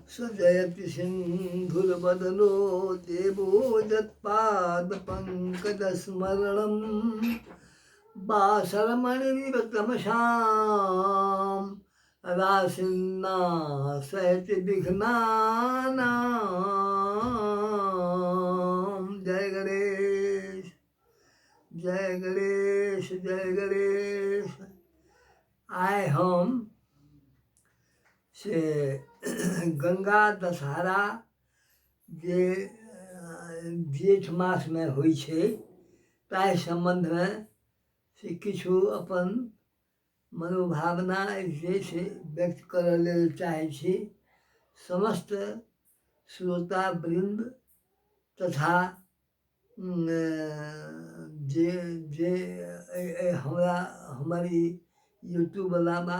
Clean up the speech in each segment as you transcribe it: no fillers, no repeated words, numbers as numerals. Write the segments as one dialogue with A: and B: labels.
A: स जयति सिन्धुरवदनो देवो यत्पादपङ्कजस्मरणं वासरमणिरिव तमसां राशिन्नाशयति विघ्नानां। जय गणेश जय गणेश जय गणेश। आइ हम से गंगा दशहरा जे जेठ मासमे होइ छै ताहि सम्बन्धमे से किछु अपन मनोभावना जे छै व्यक्त करऽ लेल चाहै छी। समस्त श्रोता वृन्द तथा जे जे हमरा हमर ई यूट्यूबवला बा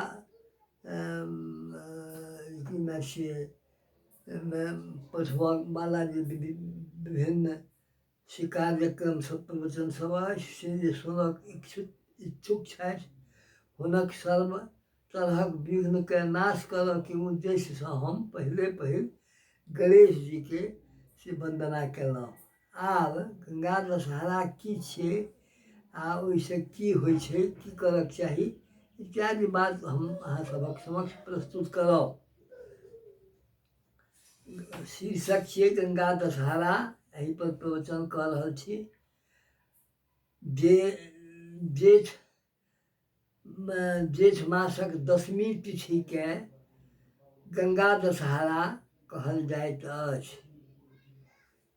A: की नाम छियै, एहिमे पठबऽवला जे विभिन्न से कार्यक्रम सब प्रवचन सब अछि से जे सुनऽके इच्छुक छथि हुनक सर्व तरहक विघ्नके नाश करऽके उद्देश्यसँ हम पहिले पहिल गणेश जीके से वन्दना कयलहुँ। आब गंगा दशहरा की छियै आ ओहिसँ की होइ छै, की करऽके चाही इत्यादि बात हम अहाँ सभक समक्ष प्रस्तुत करब। शीर्षक छियै गंगा दशहरा, एहिपर प्रवचन कऽ रहल छी। जे जेठ मासक दशमी तिथिकेँ गंगा दशहरा कहल जाइत अछि।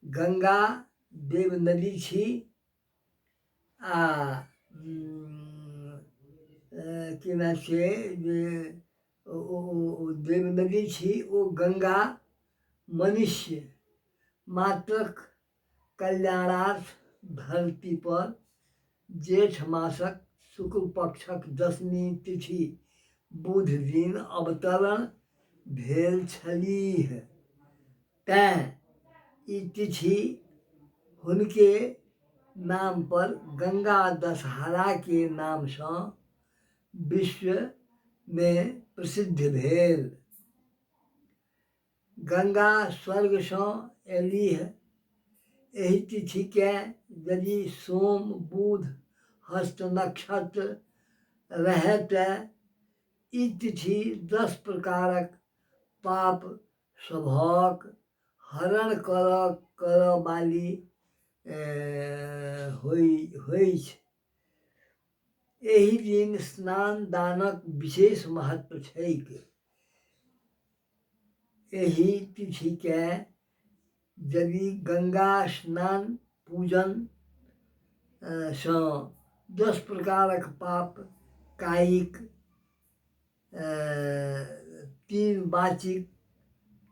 A: गंगा देव नदी छी आ की नाम छियै जे ओ देव नदी छी, ओ गंगा मनुष्य मात्रक कल्याणार्थ धरतीपर जेठ मासक शुक्ल पक्षक दशमी तिथि बुध दिन अवतरण भेल छलीह, तैँ ई तिथि हुनके नामपर गंगा दशहराके नामसँ विश्वमे प्रसिद्ध भेल। गंगा स्वर्गसँ अयलीह। एहि तिथिकेँ यदि सोम, बुध, हस्त नक्षत्र रहय तँ ई तिथि 10 प्रकारक पाप सभक हरण करऽ वाली होइछ। एहि दिन स्नान दानक विशेष महत्व छैक। एहि तिथिकेँ यदि गंगा स्नान पूजन सँ 10 प्रकारक पाप कायिक, 3 वाचिक,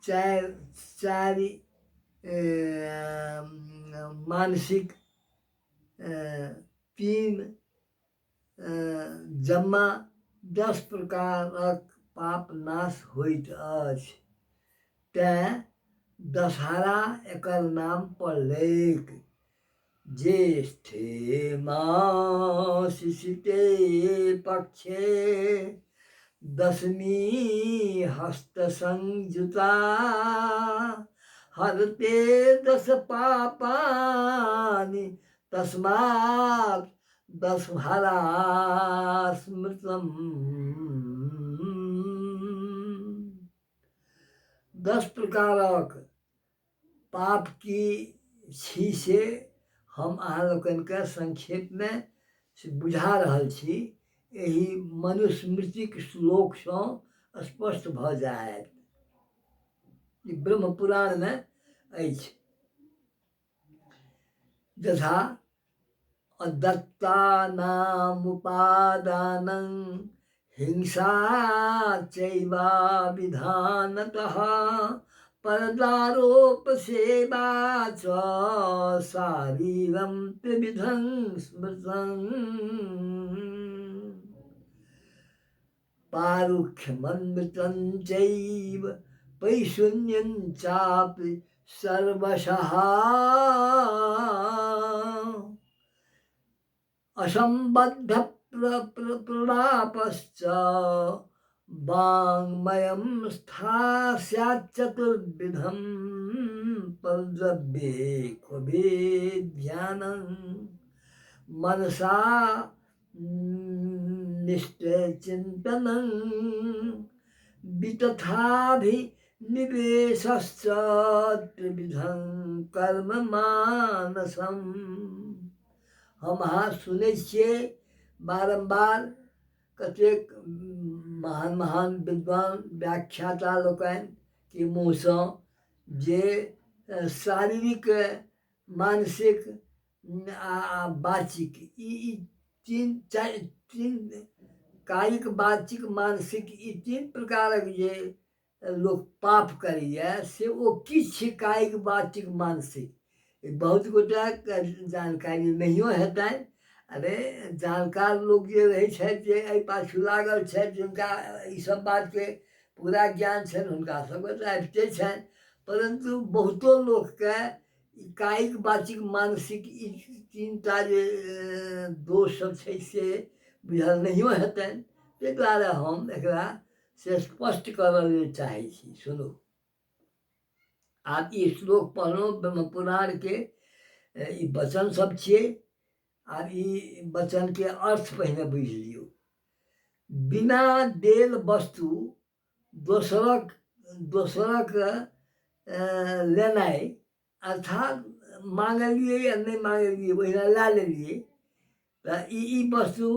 A: 4 मानसिक, 3 जम्मा 10 प्रकारक पाप नाश होइत अछि, तेँ दशहरा एकर नाम पड़लैक। ज्येष्ठे मासि सिते पक्षे दशमी हस्तसंयुता हरते 10 पापानि तस्मात् दशहरा स्मृतम्। 10 प्रकारक पाप की छी से हम अहाँ लोकनिके संक्षेपमे से बुझा रहल छी। एहि मनुस्मृतिक श्लोकसँ स्पष्ट भऽ जायत। ई ब्रह्मपुराणमे अछि। यथा अदत्तानामुपादानं हिंसा चैवा विधानतः परदारोपसेवा च शारीरं त्रिविधं स्मृतं। पारुख्यमन्मृतं चैव पैशून्यं चापि सर्वशः। असम्बद्ध प्रलापश्च वाङ्मयं स्थास्याच्चतुर्विधं परद्रव्ये क्वभिध्यानं मनसा निश्चयचिन्तनं वितथाभिनिवेशश्च त्रिविधं कर्म मानसम। हम अहाँ सुनै छियै बारम्बार कतेक महान महान विद्वान व्याख्याता लोकनिके मुँहसँ जे शारीरिक, मानसिक आ वाचिक ई तीन चारि तीन कायिक, वाचिक, मानसिक ई तीन प्रकारक जे लोक पाप करैए से ओ की छियै कायिक, वाचिक, मानसिक? बहुत गोटाके जानकारी नहियो हेतनि। अरे जानकार लोक जे रहै छथि, जे एहि पाछू लागल छथि, जिनका ईसब बातके पूरा ज्ञान छनि, हुनका सबके तऽ आबिते छनि, परन्तु बहुतो लोकके ई कायिक, वाचिक, मानसिक ई तीनटा जे दोष सब छै से बुझल नहियो हेतनि। ताहि दुआरे हम एकरा से स्पष्ट करऽ लेल चाहै छी। सुनू, आब ई श्लोक पढ़लहुँ, ब्रह्मपुराणके ई वचन सब छियै। आब ई वचनके अर्थ पहिने बुझि लियौ। बिना देल वस्तु दोसरक लेनाइ, अर्थात माँगलियै या नहि माँगलियै, ओहिना लए लेलियै, तऽ ई वस्तु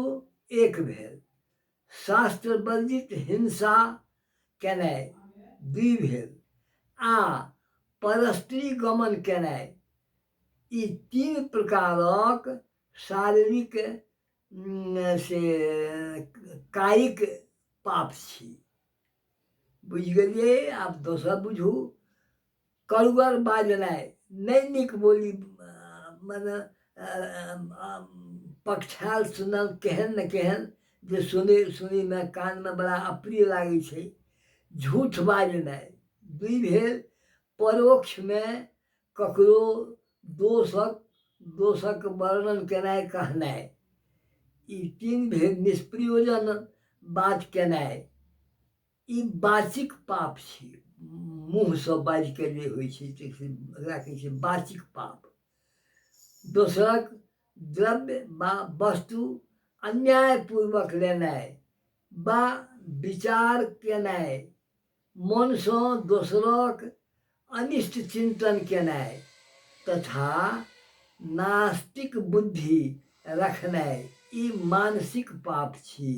A: एक भेल। शास्त्र वर्जित हिंसा केनाइ दुइ भेल आ परस्त्री गमन केनाइ, ई तीन प्रकारक शारीरिक से कायिक पाप छी। बुझि गेलियै? आब दोसर बुझू। कड़ुगर बाजनाइ, नहि नीक बोली, मने पक्षाल सुनल केहन ने केहन जे सुनैमे कानमे बड़ा अप्रिय लागै छै। झूठ बाजनाइ दुइ भेल। परोक्षमे ककरो दोषक वर्णन केनाइ, कहनाइ, ई तीन भेल। निष्प्रयोजन बात केनाइ, ई वाचिक पाप छी। मुँहसँ बाजिके जे होइ छै एकरा कहै छै वाचिक पाप। दोसरक द्रव्य वा वस्तु अन्यायपूर्वक लेनाइ वा विचार केनाइ, मनसँ दोसरक अनिष्ट चिन्तन केनाइ तथा नास्तिक बुद्धि रखनाइ, ई मानसिक पाप छी।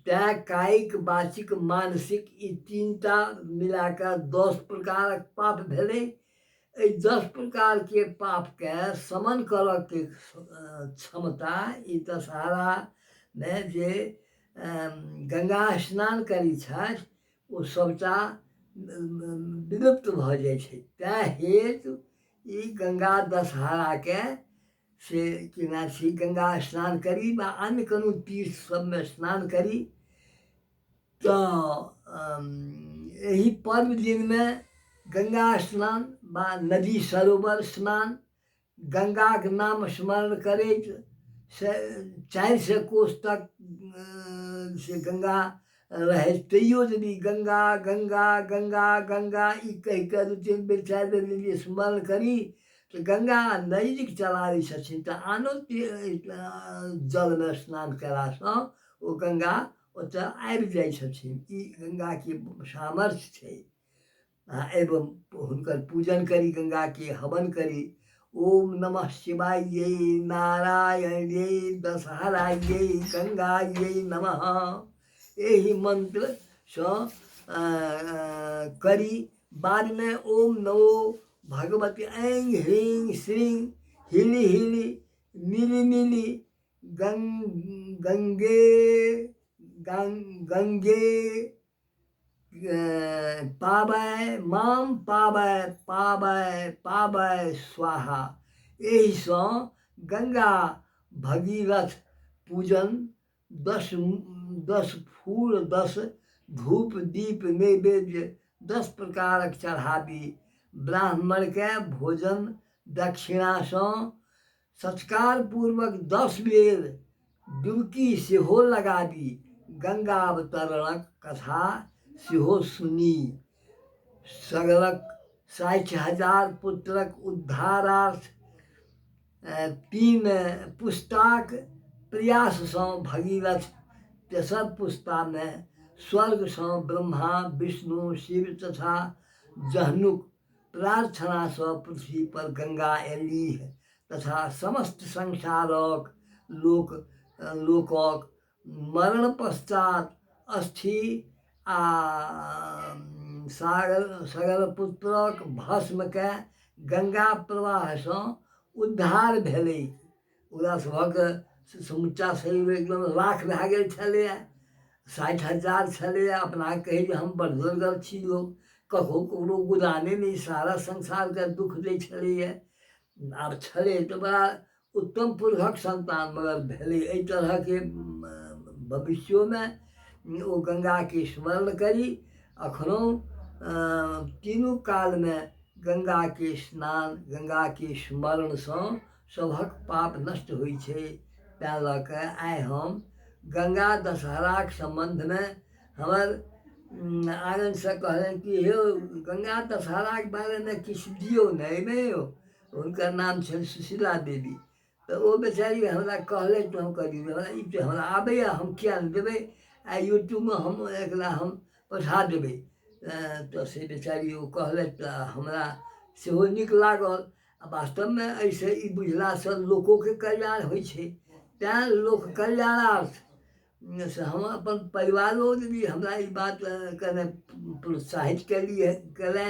A: तैँ कायिक, वाचिक, मानसिक ई तीनटा मिला कऽ 10 प्रकारक पाप भेलै। एहि 10 प्रकारके पापके शमन करऽके क्षमता ई दशहरामे जे गंगा स्नान करै छथि ओ सबटा विलुप्त भऽ जाइ छै। तैँ हेतु ई गंगा दशहराके से केना छी गंगा स्नान करी वा अन्य कोनो तीर्थ सबमे स्नान करी, तऽ एहि पर्व दिनमे गंगा स्नान वा नदी सरोवर स्नान, गंगाके नाम स्मरण करैत से 400 कोस तक से गंगा रहै, तैयो यदि गंगा गंगा गंगा गंगा ई कहिके 2-3 बेर 4 बेर यदि स्मरण करी तऽ गंगा नजदीक चलाबै छथिन, तऽ आनो जलमे स्नान कयलासँ ओ गंगा ओतऽ आबि जाइ छथिन। ई गंगाके सामर्थ्य छै। एवं हुनकर पूजन करी, गंगाके हवन करी। ओम नमः शिवाय नारायण दशहराय गंगाय नमः, एहि मन्त्रसँ करी। बादमे ओम नमो भगवती ऐं ह्रीं श्रीं हिली हिली मिली मिली गंगे गंगे पाबै माम पाबै पाबै पाबै स्वाहा, एहिसँ गंगा भगीरथ पूजन 10 फूल 10 धूप दीप नैवेद्य 10 प्रकारक चढ़ाबी। ब्राह्मणके भोजन दक्षिणासँ सत्कार पूर्वक 10 बेर डुबकी सेहो लगाबी। गंगावतरणक कथा सेहो सुनी। सगरक 60,000 पुत्रक उद्धारार्थ 3 पुस्ताक प्रयाससँ भगीरथ तेसर पुस्तामे स्वर्गसँ ब्रह्मा, विष्णु, शिव तथा जह्नुक प्रार्थनासँ पृथ्वी पर गंगा एलीह तथा समस्त संसारक लोकक मरण पश्चात अस्थि आ सगर पुत्रक भस्मकेँ गंगा प्रवाहसँ उद्धार भेलै। ओकरा सभक समुच्चा शरीर एकदम राख भए गेल छलैए। 60,000 छलैए। अपना कहै जे हम बड़ जोरगर छी लोक, ककरो ककरो गुदाने नहि, सारा संसारके दुःख दै छलैए। आब छलै तऽ बड़ा उत्तम पुरुषक सन्तान, मगर भेलै एहि तरहके। भविष्योमे ओ गंगाके स्मरण करी। अखनो तीनू कालमे गंगाके स्नान, गंगाके स्मरणसँ सभक पाप नष्ट होइ छै। तैँ लऽ कऽ आइ हम गंगा दशहराके सम्बन्धमे हमर आङ्गनसँ कहलनि कि यौ गंगा दशहराके बारेमे किछु दियौ ने एहिमे यौ। हुनकर नाम छनि सुशीला देवी। तऽ ओ बेचारी हमरा कहलथि तऽ हम कहलियै हमरा ई तऽ हमरा आबैए, हम किया नहि देबै, आ यूट्यूबमे हम एकरा हम पठा देबै। तऽ से बेचारी ओ कहलथि तऽ हमरा सेहो नीक लागल। आ वास्तवमे एहिसँ ई बुझलासँ लोकोके कल्याण होइ छै। तैँ लोक कल्याणार्थ से हम अपन परिवारो यदि हमरा ई बात कने प्रोत्साहित केलनि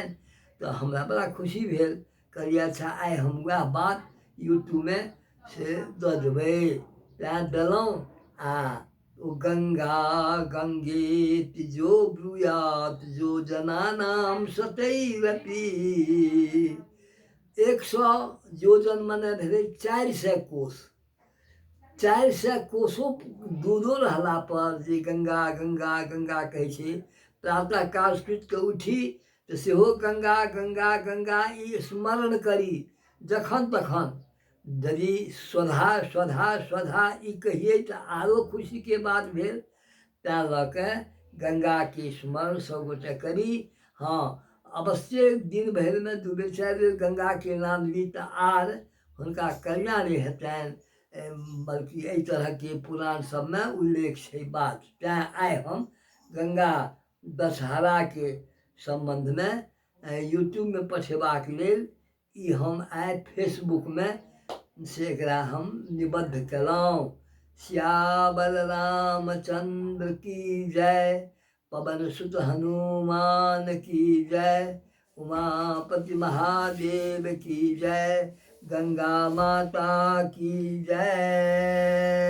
A: तऽ हमरा बड़ा खुशी भेल। कहलियै अच्छा आइ हम वएह बात यूट्यूबमे से दऽ देबै। तैँ देलहुँ। आ ओ गंगा गंगेति जो ब्रूयात जो जनानाम सतैरपि। 100 योजन मने भेलै 400 कोस। 400 कोसो दूरो रहला पर जे गंगा गंगा गंगा कहै छै, प्रातः काल सुति कऽ उठी तऽ सेहो गंगा गंगा गंगा ई स्मरण करी जखन तखन। यदि स्वधा स्वधा स्वधा ई कहियै तऽ आरो खुशीके बात भेल। तैँ लऽ कऽ गंगाके स्मरण सभगोटे करी। हँ, अवश्ये दिन भरिमे 2 बेर 4 बेर गंगाके नाम ली तऽ आर हुनका कल्याण हेतनि, बल्कि एहि तरहके पुराण सबमे उल्लेख छै बात। तैँ आइ हम गंगा दशहराके सम्बन्धमे यूट्यूबमे पठेबाक लेल ई हम आइ फेसबुकमे से एकरा हम निबद्ध केलहुँ। सियावर रामचंद्र की जय, पवन सुत हनुमान की जय, उमापति महादेव की जय, गंगा माता की जय।